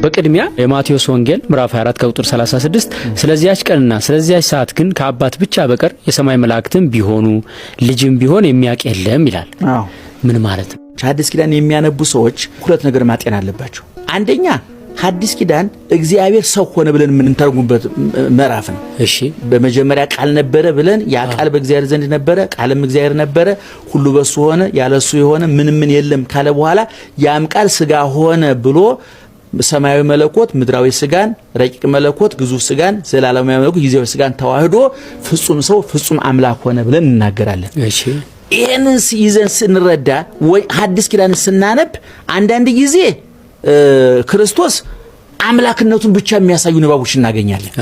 በቅድሚያ የማቴዎስ ወንጌል ምዕራፍ 24 ከቁጥር 36 ስለዚያች ቀንና ስለዚያች ሰዓት ግን ከአባት ብቻ በቀር የሰማይ መላእክትም ቢሆኑ ልጅም ቢሆን የሚያውቅ የለም ይላል። ምን ማለት ነው? ሐዲስ ኪዳን የሚያነቡ ሰዎች ሁለት ነገር ማጤን አለባቸው። አንደኛ ሐዲስ ኪዳን እግዚአብሔር ሰው ሆነ ብለን የምንተረጉምበት ምዕራፍ ነው። እሺ፣ በመጀመሪያ ቃል ነበረ ብለን ያ ቃል በእግዚአብሔር ዘንድ ነበረ፣ ቃልም እግዚአብሔር ነበረ፣ ሁሉ በሱ ሆነ፣ ያለሱ የሆነ ምንም ምን የለም ካለ በኋላ ያም ቃል ስጋ ሆነ ብሎ ሰማያዊ መለኮት ምድራዊ ስጋን፣ ረቂቅ መለኮት ግዙፍ ስጋን፣ ዘላለማዊ መለኮት ጊዜያዊ ስጋን ተዋህዶ ፍጹም ሰው ፍጹም አምላክ ሆነ ብለን እንናገራለን። እሺ፣ ይህንን ይዘን ስንረዳ ወይ ሐዲስ ኪዳን ስናነብ አንዳንድ ጊዜ ክርስቶስ አምላክነቱን ብቻ የሚያሳዩ ንባቦች እናገኛለን።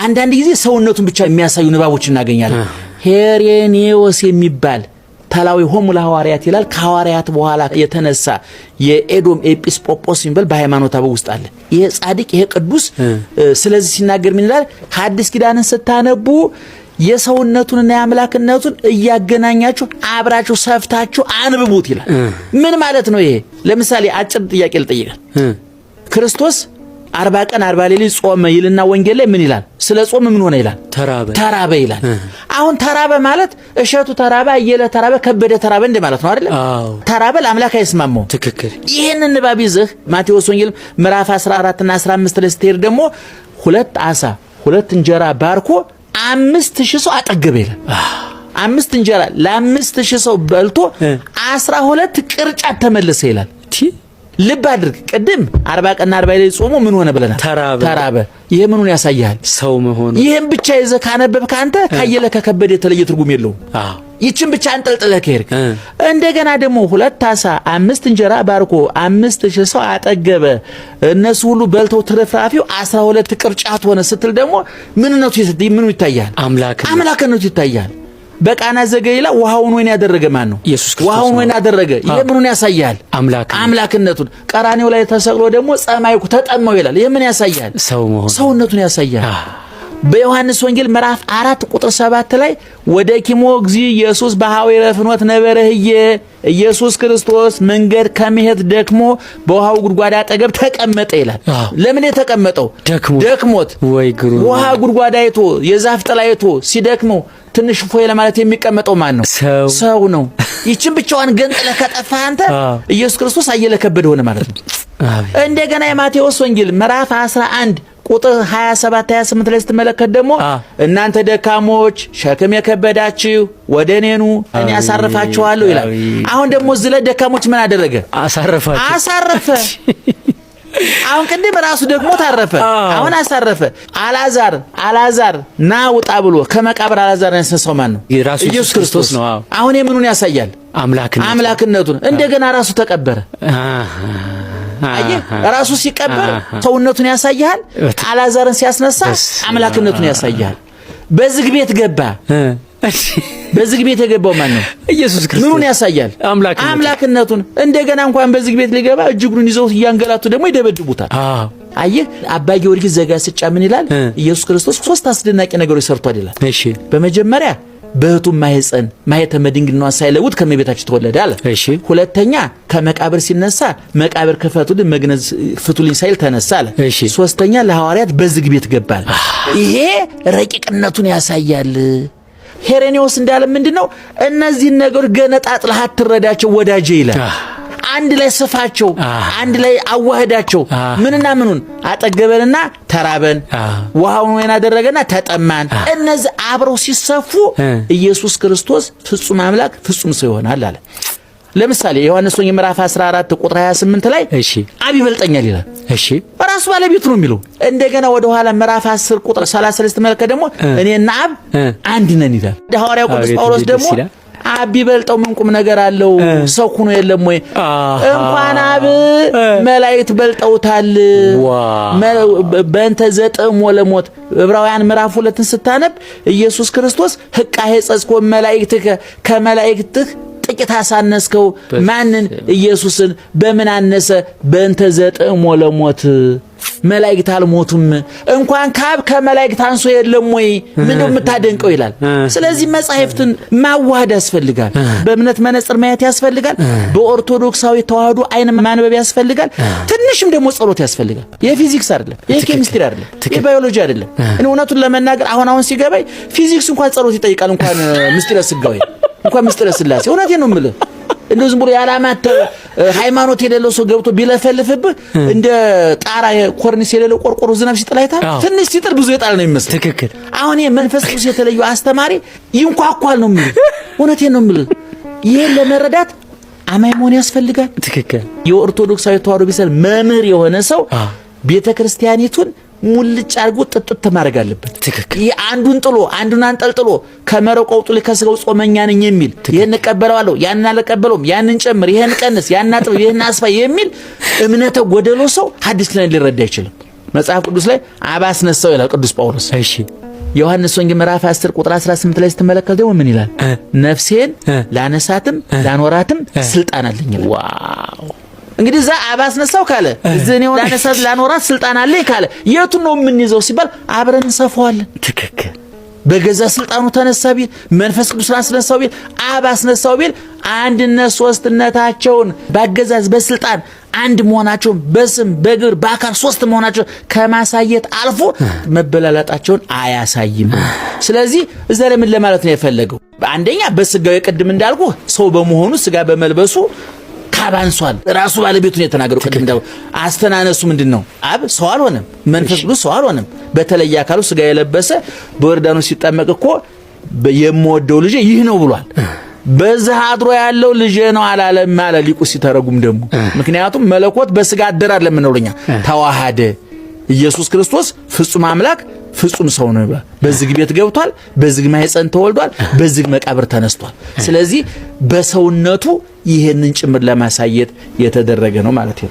አንዳንድ ጊዜ ሰውነቱን ብቻ የሚያሳዩ ንባቦች እናገኛለን። ሄሬኔዎስ የሚባል ተላዊሆሙ ለሐዋርያት ይላል። ከሐዋርያት በኋላ የተነሳ የኤዶም ኤጲስቆጶስ የሚባል በሃይማኖት አበው ውስጥ አለ። ይሄ ጻድቅ፣ ይሄ ቅዱስ ስለዚህ ሲናገር ምን ይላል? ሐዲስ ኪዳንን ስታነቡ የሰውነቱንና የአምላክነቱን እያገናኛችሁ አብራችሁ ሰፍታችሁ አንብቡት ይላል። ምን ማለት ነው ይሄ? ለምሳሌ አጭር ጥያቄ ልጠይቃል። ክርስቶስ 40 ቀን 40 ሌሊት ጾመ ይልና ወንጌል ላይ ምን ይላል? ስለ ጾም ምን ሆነ ይላል? ተራበ ይላል። አሁን ተራበ ማለት እሸቱ ተራበ፣ አየለ ተራበ፣ ከበደ ተራበ እንደ ማለት ነው አይደል? ተራበ ለአምላክ አይስማማውም። ትክክል። ይህንን ንባብ ይዘህ ማቴዎስ ወንጌል ምዕራፍ 14 እና 15 ላይ ስትሄድ ደግሞ ሁለት አሳ ሁለት እንጀራ ባርኮ 5000 ሰው አጠገበ ይላል። 5 እንጀራ ለ5000 ሰው በልቶ 12 ቅርጫት ተመለሰ ይላል። ልብ አድርግ። ቅድም 40 ቀንና 40 ሌሊት ጾሞ ምን ሆነ ብለናል? ተራበ። ይሄ ምኑን ያሳያል? ሰው መሆኑ። ይሄን ብቻ ይዘህ ካነበብክ አንተ ካየለ ከከበደ የተለየ ትርጉም የለውም። ይችን ብቻ አንጠልጥለህ ከሄድክ እንደገና ደግሞ ሁለት አሳ 5 እንጀራ ባርኮ 5000 ሰው አጠገበ፣ እነሱ ሁሉ በልተው ትርፍራፊው 12 ቅርጫት ሆነ ስትል ደግሞ ምንነቱ ምኑ ይታያል? አምላክነቱ ይታያል። በቃና ዘገሊላ ውሃውን ወይን ያደረገ ማን ነው? ኢየሱስ ክርስቶስ። ውሃውን ወይን ያደረገ ይሄ ምኑን ያሳያል? አምላክነቱን። ቀራኔው ላይ ተሰቅሎ ደግሞ ጸማይኩ ተጠማው ይላል። ይሄ ምን ያሳያል? ሰውነቱን ያሳያል። በዮሐንስ ወንጌል ምዕራፍ 4 ቁጥር 7 ላይ ወደ ኪሞ እግዚእ ኢየሱስ በሐዊረ ፍኖት ነበረህየ፣ ኢየሱስ ክርስቶስ መንገድ ከመሄድ ደክሞ በውሃው ጉድጓድ አጠገብ ተቀመጠ ይላል። ለምን የተቀመጠው? ደክሞት። ውሃ ጉድጓድ አይቶ የዛፍ ጥላ አይቶ ሲደክመው ትንሽ ፎይ ለማለት የሚቀመጠው ማን ነው? ሰው ነው። ይችን ብቻዋን ገንጥለህ ከጠፋህ አንተ ኢየሱስ ክርስቶስ አየለ ከበደ ሆነ ማለት ነው። እንደገና የማቴዎስ ወንጌል ምዕራፍ 11 ቁጥር 27 28 ላይ ስትመለከት ደግሞ እናንተ ደካሞች ሸክም የከበዳችሁ ወደ እኔ ኑ እኔ አሳርፋችኋለሁ ይላል። አሁን ደግሞ እዚህ ላይ ደካሞች ምን አደረገ? አሳረፈ። አሁን ቅድም ራሱ ደግሞ ታረፈ፣ አሁን አሳረፈ። አላዛር አላዛር ና ውጣ ብሎ ከመቃብር አላዛር ያስነሳው ማን ነው? ኢየሱስ ክርስቶስ ነው። አሁን የምኑን ያሳያል? አምላክነቱን። እንደገና ራሱ ተቀበረ። አየህ፣ ራሱ ሲቀበር ሰውነቱን ያሳያል። አላዛርን ሲያስነሳ አምላክነቱን ያሳያል። በዝግ ቤት ገባ። በዝግ ቤት የገባው ማን ነው? ኢየሱስ ክርስቶስ። ምኑን ያሳያል? አምላክነቱን። እንደገና እንኳን በዝግ ቤት ሊገባ እጅግሩን ይዘው እያንገላቱ ደግሞ ይደበድቡታል። አየህ፣ አባ ጊዮርጊስ ዘጋስጫ ምን ይላል? ኢየሱስ ክርስቶስ 3 አስደናቂ ነገሮች ሰርቷል ይላል። እሺ፣ በመጀመሪያ በእህቱ ማህፀን ማህተመ ድንግልናዋን ሳይለውጥ ከእመቤታችን ተወለደ አለ። እሺ፣ ሁለተኛ ከመቃብር ሲነሳ መቃብር ክፈቱልኝ መግነዝ ፍቱልኝ ሳይል ተነሳ አለ። ሶስተኛ ለሐዋርያት በዝግ ቤት ገባል። ይሄ ረቂቅነቱን ያሳያል። ሄሬኔዎስ እንዳለ ምንድነው? እነዚህን ነገሮች ገነጣጥለህ አትረዳቸው ወዳጄ ይላል። አንድ ላይ ስፋቸው፣ አንድ ላይ አዋህዳቸው። ምንና ምኑን አጠገበንና ተራበን፣ ውሃውን ወይን አደረገና ተጠማን። እነዚህ አብረው ሲሰፉ ኢየሱስ ክርስቶስ ፍጹም አምላክ ፍጹም ሰው ይሆናል አለ። ለምሳሌ ዮሐንስ ወንጌል ምዕራፍ 14 ቁጥር 28 ላይ እሺ አብ ይበልጠኛል ይላል። እሺ፣ ራሱ ባለቤቱ ነው የሚለው። እንደገና ወደ ኋላ ምዕራፍ 10 ቁጥር 33 መልከ ደግሞ እኔና አብ አንድ ነን ይላል። ሐዋርያው ቅዱስ ጳውሎስ ደግሞ አብ ቢበልጠው ምን ቁም ነገር አለው? ሰው ሆኖ የለም ወይ? እንኳን አብ መላእክት በልጠውታል። በእንተ ዘጥእሞ ለሞት ዕብራውያን ምዕራፍ 2ን ስታነብ ኢየሱስ ክርስቶስ ሕቃሄ ጸጽኮ መላእክትህ ከመላእክትህ ጥቂት አሳነስከው። ማንን? ኢየሱስን። በምን አነሰ? በእንተ ዘጥእሞ ለሞት። መላእክት አልሞቱም። እንኳን ከአብ ከመላእክት አንሶ የለም ወይ? ምነው የምታደንቀው ይላል። ስለዚህ መጻሕፍትን ማዋሃድ ያስፈልጋል። በእምነት መነጽር ማየት ያስፈልጋል። በኦርቶዶክሳዊ ተዋህዶ አይን ማንበብ ያስፈልጋል። ትንሽም ደግሞ ጸሎት ያስፈልጋል። የፊዚክስ አይደለም፣ የኬሚስትሪ አይደለም፣ የባዮሎጂ አይደለም። እኔ እውነቱን ለመናገር አሁን አሁን ሲገባኝ ፊዚክስ እንኳን ጸሎት ይጠይቃል፣ እንኳን ምስጢረ ስጋዌ፣ እንኳን ምስጢረ ስላሴ። እውነቴን ነው የምልህ። እንደው ዝም ብሎ ያላማተ ሃይማኖት የሌለው ሰው ገብቶ ቢለፈልፍብህ እንደ ጣራ ኮርኒስ የሌለው ቆርቆሮ ዝናብ ሲጥል አይተሃል? ትንሽ ሲጥል ብዙ የጣለ ነው የሚመስለው። ትክክል። አሁን ይሄ መንፈስ ቅዱስ የተለዩ አስተማሪ ይንኳኳል ነው የምልህ። እውነቴን ነው የምልህ። ይሄን ለመረዳት አማኝ መሆን ያስፈልጋል። ትክክል። የኦርቶዶክሳዊ ተዋሕዶ ቤተክርስቲያን መምህር የሆነ ሰው ቤተክርስቲያኒቱን ሙልጭ አድርጎ ጥጥት ማድረግ አለበት። ትክክል። ይህ አንዱን ጥሎ አንዱን አንጠልጥሎ ከመረቁ አውጡልኝ ከስጋው ጾመኛ ነኝ የሚል ይህን እቀበለዋለሁ፣ ያንን አልቀበለውም፣ ያንን ጨምር፣ ይህን ቀንስ፣ ያንን አጥብ፣ ይህን አስፋ የሚል እምነተ ጎደሎ ሰው ሐዲስ ኪዳን ሊረዳ አይችልም። መጽሐፍ ቅዱስ ላይ አብ አስነሳው ይላል ቅዱስ ጳውሎስ። እሺ። ዮሐንስ ወንጌል ምዕራፍ 10 ቁጥር 18 ላይ ስትመለከት ደግሞ ምን ይላል? ነፍሴን ላነሳትም ላኖራትም ስልጣን አለኝ ይላል። Wow። እንግዲህ እዛ አብ አስነሳው ካለ እዚህ እኔ ላነሳት ላኖራት ስልጣን አለኝ ካለ የቱን ነው የምንይዘው ሲባል አብረን እንሰፋዋለን። ትክክል። በገዛ ስልጣኑ ተነሳ ቢል፣ መንፈስ ቅዱስ አስነሳው ቢል፣ አብ አስነሳው ቢል አንድነት ሶስትነታቸውን በአገዛዝ በስልጣን አንድ መሆናቸውን በስም በግብር በአካል ሶስት መሆናቸውን ከማሳየት አልፎ መበላላጣቸውን አያሳይም። ስለዚህ እዛ ላይ ምን ለማለት ነው የፈለገው? አንደኛ በስጋው የቅድም እንዳልኩ ሰው በመሆኑ ስጋ በመልበሱ ካብ አንሷል። ራሱ ባለቤቱ ነው የተናገረው። ቅድም እንዳልኩ አስተናነሱ ምንድን ነው? አብ ሰው አልሆነም፣ መንፈስ ቅዱስ ሰው አልሆነም። በተለየ አካሉ ስጋ የለበሰ በዮርዳኖስ ሲጠመቅ እኮ የምወደው ልጄ ይህ ነው ብሏል። በዚህ አድሮ ያለው ልጄ ነው አላለም አለ ሊቁ ሲተረጉም ደግሞ። ምክንያቱም መለኮት በስጋ አደረ አይደለም የምንለው እኛ፣ ተዋሃደ። ኢየሱስ ክርስቶስ ፍጹም አምላክ ፍጹም ሰው ነው ብሏል። በዝግ ቤት ገብቷል፣ በዝግ ማህፀን ተወልዷል፣ በዝግ መቃብር ተነስቷል። ስለዚህ በሰውነቱ ይህንን ጭምር ለማሳየት የተደረገ ነው ማለት ነው።